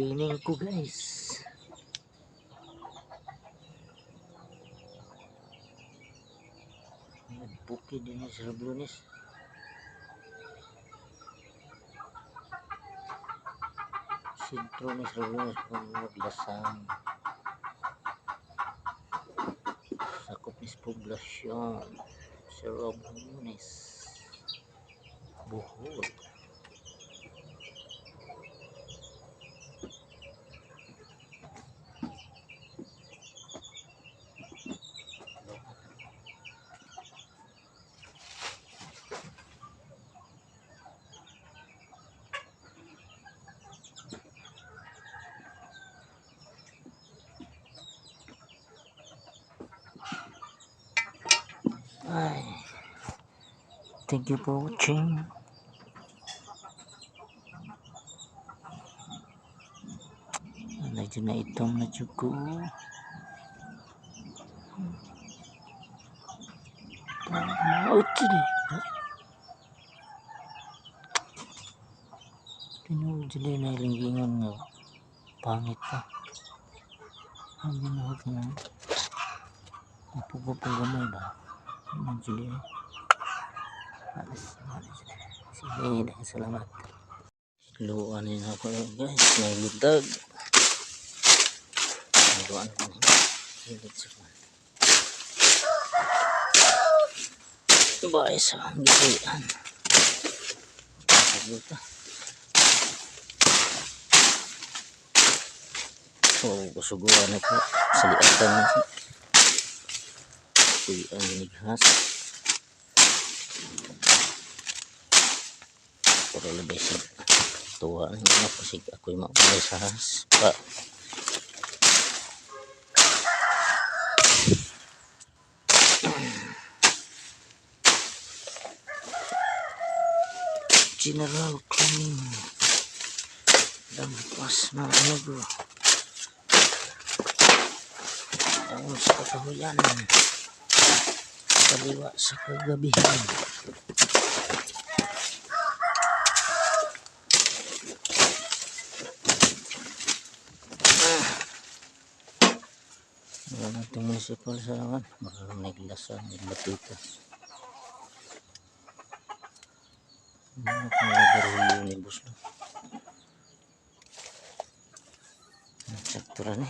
Cleaning ko, guys. Bukid din sa Roblones. Sentro ni sa Roblones maglasang. Sakop ni sa poblasyon sa Roblones. Bohol. Ay. Thank you for watching. Medyo na itom na jud ko. Maot ni. Tinuod jud na ilang giingon nga pangit pa. Ang ginuhat nga Apo-apo gamay ba? Ano jud eh. Alas, ano jud. Sige, daghang salamat. Luan ni ako, guys, may buntag. Luan ko ni. Hilit sa kwan. Bye sa gibuyan. Buta. So, kusuguan na po. Sa liatan na siya. Tuy ang ginighas. Pero labay siya. Tuwa na nga kasi ako'y maunay sa has. Pa. General cleaning. Lampas na ano bro. Taon sa kakahuyan. Kaliwa sa kagabihan. Wala na itong municipal sa naman. Maraming naglasan, nagbatita. Ano kung nagdarulyo ni boss no? Sakto ra ni.